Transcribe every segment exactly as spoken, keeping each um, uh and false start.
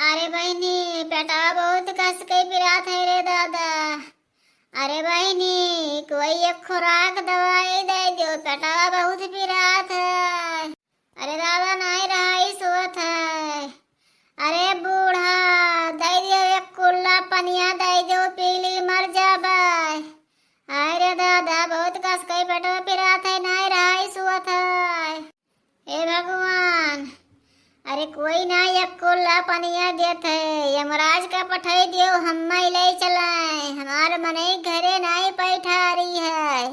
अरे बहिनी, पेटवा बहुत कस के पिरात है रे दादा। अरे बहिनी, कोई एक खुराक दवाई दे दो, पेटवा बहुत पिरात है। अरे दादा, नाई रहाई सोत है। अरे बूढ़ा, दे दो एक कुल्ला पनिया दे दो, पी ली मर जाबे। अरे दादा, बहुत कस के पेटवा पिरात है, नाई रहाई सोत है। हे भगवान, अरे कोई ना एक कुल्ला पनिया देत है, यमराज का पठाई दियो, हम्मे ले चलाए, हमार मनई घरे नाई पैठारी है,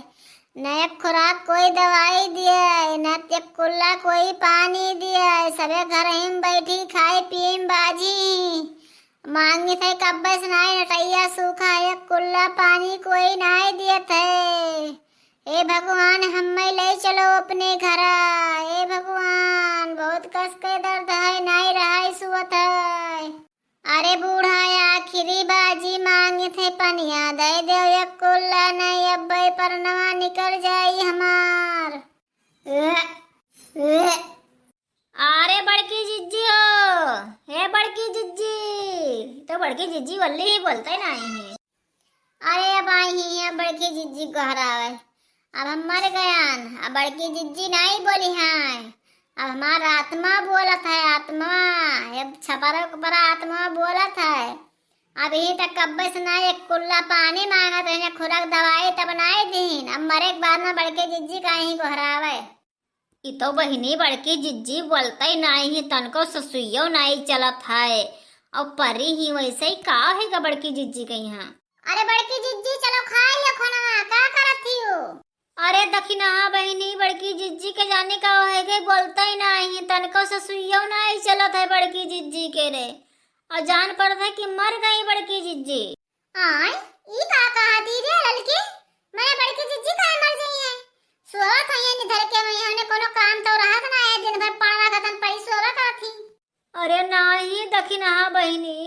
न एक खुराक कोई दवाई दिए, न एक कुल्ला कोई पानी दिए, सबे घर ही में बैठी खाए पी में बाजी, मांगी थे कब्बे से नाई नटैया सूखा, एक कुल्ला पानी कोई नाई दिए थे। ए भगवान, हम्मे ले चलो अपने घरा। ए भगवान, बहुत कस के दर्द है, नाई रहाई सुअत है। अरे बूढ़ा, आखिरी बाजी मांगे थे पनिया, दे दो एक कुल्ला, नहीं अब्बे परनवा निकल जाई हमार। अरे बड़की जिज्जी हो, हे बड़की जिज्जी, तो बड़की जिज्जी वल्ली ही बोलते नहीं है। अरे अब आई ही, अब बड़की जिज्जी गोहरावे। अब हम मर गयान, अब बड़की जिज्जी नहीं बोली हैं। अब हमार आत्मा बोलत है, आत्मा। अब छपरा के ऊपर आत्मा बोलत है। अब ही तक कब्बे से ना एक कुल्ला पानी मांगत है, ना खुराक दवाई तब नाई दीन। अब मरे के बाद में बड़की जिज्जी का ही गोहरावे। ई तो बहिनी बड़की जिज्जी बोलतई नाई ही, तनको ससुइयो नाई चलत है। और परी ही वैसे ही का है गा बड़की जिज्जी के यहाँ? अरे बड़की जिज्जी, चलो खाई लो खाना, का करत ही हो? अरे दखिनहा बहिनी, बड़की जिज्जी के जाने का है गे, बोलतई नाई ही, तनको ससुइयो नाई चलत है बड़की जिज्जी के रे। और जान पड़त है कि मर गई बड़की जिज्जी। आय, ई का कहा दी रे ललकी? मने बड़की जिज्जी काहे मर जाई है? सोवत है ये निधर के में, हमने कोनो काम तो रहत ना है, दिन भर पड़वा गदन पड़ी सोवा करत ही। अरे नाही दखिनहा बहिनी,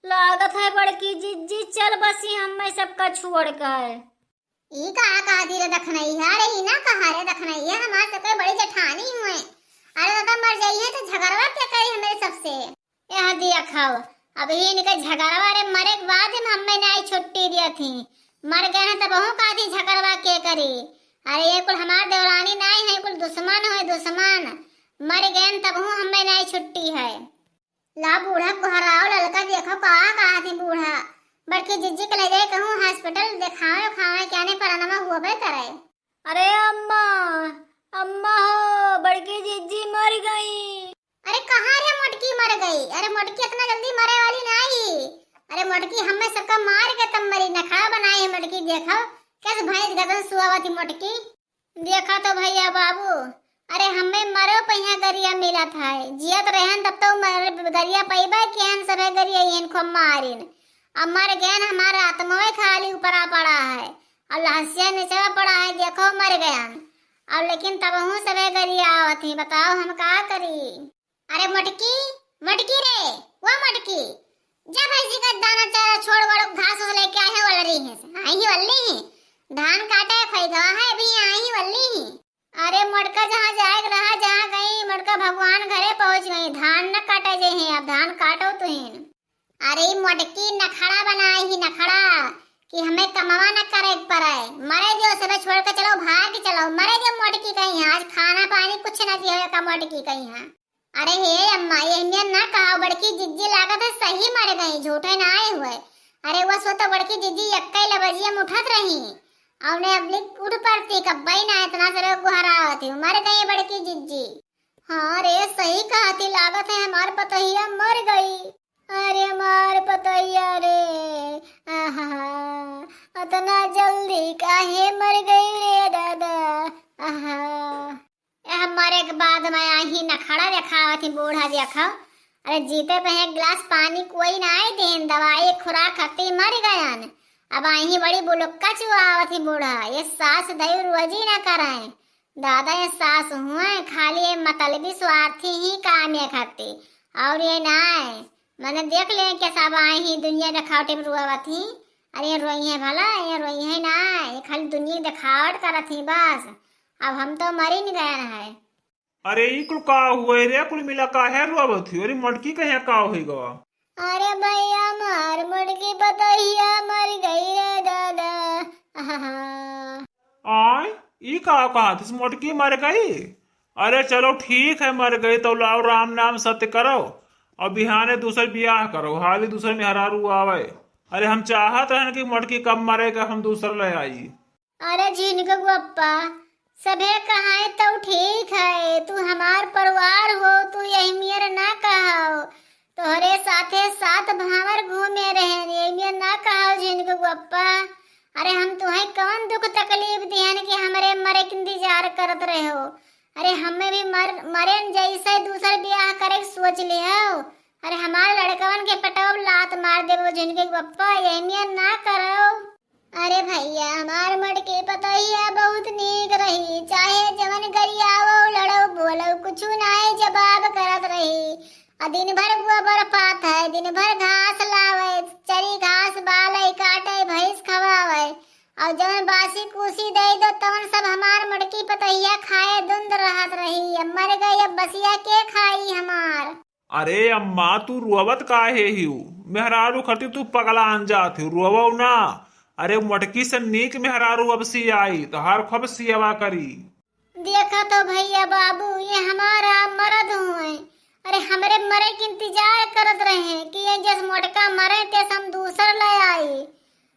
लागत है बड़की जिज्जी चल बसी हम्मे सबका छोड़ कर। ई का कहा दी रे दखनैया? अरे ई ना कहा रे दखनैया, हमार सबके बड़ी जेठानी हुए। अरे दादा मर जाई है तो झगड़वा के करी हमरे सबसे? यह दिया खाओ, अभी इनके झगड़वा रे मरे के बाद में हम्मे नाई छुट्टी दिया थी। मर गए हैं तब हूँ का दी झगड़वा के करी? अरे ये कुल हमार देवरानी नाई है, कुल दुश्मन है दुश्मन। मर गए हैं तब हूँ हम्मे नाई छुट्टी है। ला बूढ़ा गोहराओ ललका, देखो का कहा थी बूढ़ा। बड़की जिज्जी के ले जाए कहूँ हॉस्पिटल देखावे उखावे, क्या नहीं परनमा हुआ बे करे। अरे अम्मा, अम्मा हो, बड़की जिज्जी मर गई। अरे कहाँ रे मोटकी मर गई? अरे मोटकी इतना जल्दी मरे वाली नाई। अरे मोटकी हम्मे सबका मार के तब मरी, नखड़ा बनाई है मोटकी, देखो कैसे भैंस गदन सुआवती मोटकी। देखा तो भैया बाबू, अरे हम्मे मरो पहिया गरिया मिलत है, जियत रहन तब तो मर-, गरिया पैबे केहन सबे गरिया इहन खूब मारिन। अब मर गएन, हमार आत्मवे खाली ऊपरा पड़ा है, और लहसिया निचवा पड़ा है, देखो मर गएन। और लेकिन तबहूँ सबे गरिया आवत ही, बताओ हम का करी? अरे मोटकी, मोटकी रे, वो मोटकी, जा भैंसी का दाना चारा छोड़, बड़ो घास उस लेके आए हैं, वल रही है, आई ही वल्ली ही, धान काटे खोई गवा है, अभी आई ही वल्ली ही। अरे मोटका, जहाँ जाए के रहा, जहाँ गई मोटका, भगवान घरे पहुँच गई, धान न काटे जे हैं, अब धान काटो तुहिन। अरे ई मोटकी नखड़ा बनाई ही, नखड़ा, कि हमें कमवा न करे के पड़े, मरे दियो, सबे छोड़ के चलो, भाग चलो, मरे दियो मोटकी कहीं, आज खाना पानी कुछ न दियो का मोटकी कहीं। अरे हे अम्मा, ये हमें ना कहा, बड़की जिज्जी लागत है सही मर गई, झूठे ना आए हुए। अरे वो सो तो बड़की जिज्जी यक्कई लबजिया में उठत रही, और उन्हें अबली उठ पड़ती, कब्बई ना इतना सरे गुहरावत ही, मर गई बड़की जिज्जी। हाँ रे, सही कहा थी, लागत है हमार पतोहिया मर गई। अरे हमार पतोहिया रे, आहा, अतना जल्दी काहे मर गई रे दादा, आहा। ए, मरे के बाद में आही नखड़ा देखावत ही बूढ़ा, देखो। अरे जीते पे एक गिलास पानी कोई ना आई देन, दवाई खुराक खाती मर गयन। अब आही बड़ी बुलुक्का चुआवत ही बूढ़ा, ये सास दई रोजी ना करें। दादा ये सास हुए खाली ये मतलबी स्वार्थी ही काम ये खाती, और ये ना है। मैंने देख ले के सब आए ही दुनिया देखावटी में रोवत ही। अरे ये रोई है भला, ये रोई है ना, ये खाली दुनिया देखावट करत ही बस। अब हम तो मरी नहीं गए हैं। अरे ई कुल का हुए रे, कुल मिला काहे रोवत ही? अरे मोटकी कहे का होई गवा? अरे भैया, हमार मोटकी पतोहिया मर गई रे दादा। आहा। आय, ई का कहत हस, मोटकी मर गई? अरे चलो ठीक है, मर गई तो लाओ, राम नाम सत्य करो और बिहाने दूसर बियाह करो, हाली दूसर मेहरारू आवे। अरे हम चाहत रहन कि मोटकी कब मरे, कब हम दूसर ले आई। अरे झिनकू बप्पा, सभे कहाए तो ठीक है, तू हमार परिवार हो, तू यही मेर ना कहो, तोहरे साथे सात भांवर घूमे रहेन, यही मेर ना कहो झिनकू बप्पा। अरे हम तुहें कौन दुख तकलीफ दिहन कि हमरे मरे के इंतजार करत रहो? अरे हमें भी मर, मरेन जैसे दूसर बियाह करे के सोच लिहो। अरे हमारे लड़कवन के पटवा लात मार देबो झिनकू बप्पा, यही मेर ना करो। अरे भैया, हमार मोटकी पतोहिया बहुत नीक रही, चाहे जवन गरियावो, लड़ो, बोलो, कुछु नाय जवाब करत रही। आ दिन भर गोबर पात है, दिन भर घास लावे, चरी घास बाले, काटे, भैंस खवावे, और जवन बासी कूसी दे दो, तवन सब हमार मोटकी पतोहिया खाए धुंध रहत रही। अब मर गई, अब बसिया के खाई हमार? अरे अम्मा, तू रोवत काहे हिउ? मेहरारू खातिर तू पगलान जात हिउ, रोवो ना। अरे मोटकी से नीक मेहरारू अब सी आई, तोहार खूब सेवा करी। देखा तो भैया बाबू, ये हमारा मरद हुए, अरे हमरे मरे के इंतजार करत रहे कि ये जस मोटका मरे तेस हम दूसर ले आई।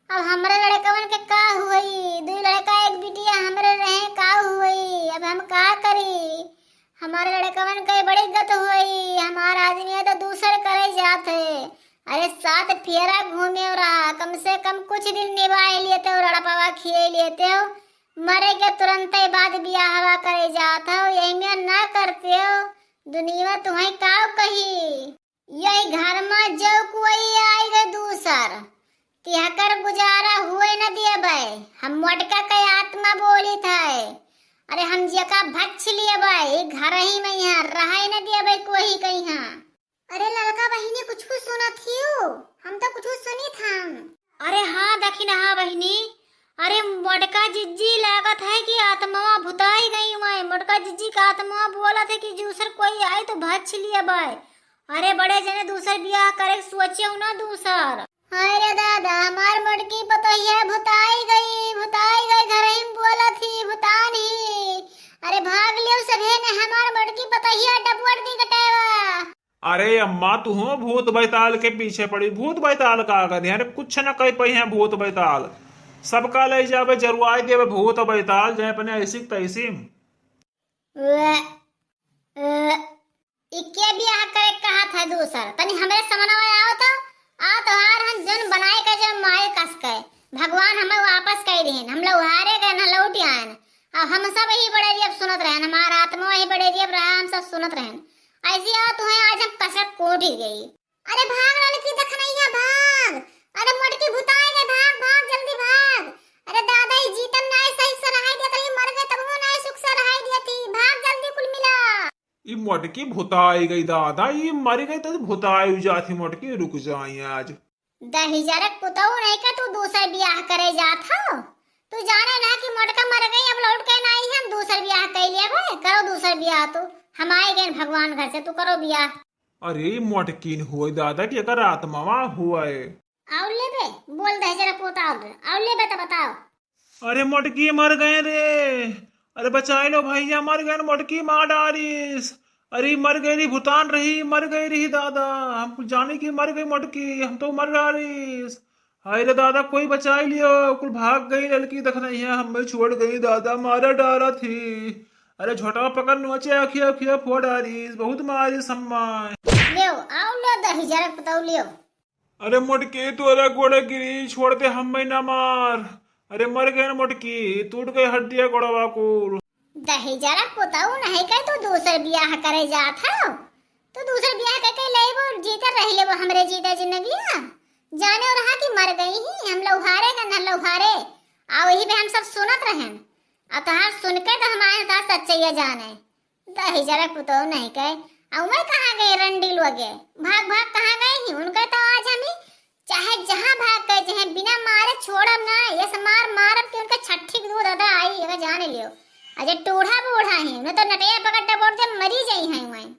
अब हमरे लड़कवन के का हुई? दुई लड़का एक बिटिया हमरे रहे, का हुई? अब हम का करी? हमारे लड़कवन के बड़ी गत हुई, हमार आदमी तो दूसर करे जात है। अरे सात फेरा घूमे रहा, कम से कम कुछ दिन निभाए लिए तो लड़पवा खिए लिए तो, मरे के तुरंते बाद बियाहवा करे जात हो, यही में ना करते हो, दुनिया तुम्हें का कही। यही घर में जो कोई आई गए दूसर, तिहकर गुजारा हुए न दियबे। हम मोटका के आत्मा बोलित है। अरे हम जेका भक्ष लियबे, ई घर ही में यहाँ रहे न दियबे कोई कहीं। अरे ललका बहिनी, कुछ कुछ सुनत हियो? हम तो कुछ कुछ सुनित हन। अरे हाँ दखिनहा बहिनी, अरे मोटका जिज्जी लागत है कि आत्मा भुताई गई हुए। मोटका जिज्जी का आत्मा बोलत है कि दूसर कोई आई तो भक्ष लियबे। अरे बड़े जने दूसर बियाह करे के सोचे हो ना दूसर। हाय रे दादा, हमार मोटकी पतोहिया भुताई गई, भुताई गई, घर ही में बोलत ही, भुतान ही। अरे भाग लियो सभे ने, हमार मोटकी पतोहिया डबुअर दी गटेवा। अरे अम्मा, तू हो भूत बैताल के पीछे पड़ी। भूत बैताल का करी? अरे कुछ न कह पई हैं भूत बैताल, सबका ले जाबे, जरुआई देबे भूत बैताल, जाए अपने ऐसी तैसी। वे, ए, ई के बियाह करे कहत है दूसर? तनी हमरे समनवा आओ तो, आओ तोहार हम जन बनाए के जो मारे कस के। भगवान हमें वापस कह दिहन, हम लौहारे गए न लौट आयन। अब हम सब यही बड़े रियब सुनत रहन, हमार आत्मा वही बड़े रियब रहा, हम सब सुनत रहन। ऐसी आओ तुम्हें आज हम कसक कोट ही गई। अरे भाग ललकी दखनैया भाग, अरे मोटकी भुताए गए, भाग भाग जल्दी भाग। अरे दादा, ई जीतन नाय सही से रहाई दिया, तनी मर गए तबो नाय सुख से रहाई दिया थी, भाग जल्दी कुल मिला। ई मोटकी भुताई गई दादा, ई मर गई तो भुताई जात ही मोटकी, रुक जाई आज। दहिजरक पुतऊ नहीं का तू दूसर बियाह करे जात हो? तू जाने ना कि मोटका मर गई, अब लौट के ना आई, हम दूसर बियाह कर लिया भाई, करो दूसर बियाह तू। हम आए गए भगवान घर से, तू करो बियाह। अरे मोटकीन हुए दादा कि एकर आत्मावा हुए। और लेबे, बोल दहिजरक पुतऊ, और लेबे तो बताओ। अरे मोटकी मर गए रे, अरे बचाई लो भैया, मर गए, मोटकी मार डारिस। अरे मर गई रही, भुतान रही, मर गई रही दादा, हम कुछ जानी कि मर गई मोटकी, हम तो मर डारिस। हाय रे दादा, कोई बचाई लियो, कुल भाग गई ललकी दखनैया, हमें छोड़ गई दादा, मारा डारा थी। अरे झोटवा पकड़ नोचे, अखिया अखिया फोड़ डारिस, बहुत मारिस हम्मा। लियो, आओ लियो दहिजरक पुतऊ लियो। अरे मोटकी, तोरा गोड़े गिरी, छोड़ दे, हम्मे ना मार। अरे मर गए ना मोटकी, टूट गए हड्डिया गोड़वा कुल। दहिजरक पुतऊ नहीं कहे तू दूसर बियाह करे जात हो? तू दूसर बियाह करके लेबो, जीते रह लेबो हमरे जीते जिंदगिया। जाने रहा कि मर गई ही, हम लौहारे का न लौहारे। आ वही पे हम सब सुनत रहन। आ तहार सुन के तो हमारे साथ सच्चैया जाने। दहिजरक पुतऊ नहीं कहे, अउए कहाँ गए रंडी लोगे? भाग भाग कहाँ गए ही? उनके तो आज हम ही चाहे जहाँ भाग गए, चाहे बिना मारे छोड़ब ना, ये से मार मारब कि उनके छठी के दूध अदा आई, ये जाने लियो। अजे टूढ़ा बूढ़ा ही, उन्हें तो नटैया पकड़ डबोर दे मरी जाई हैं वहीं।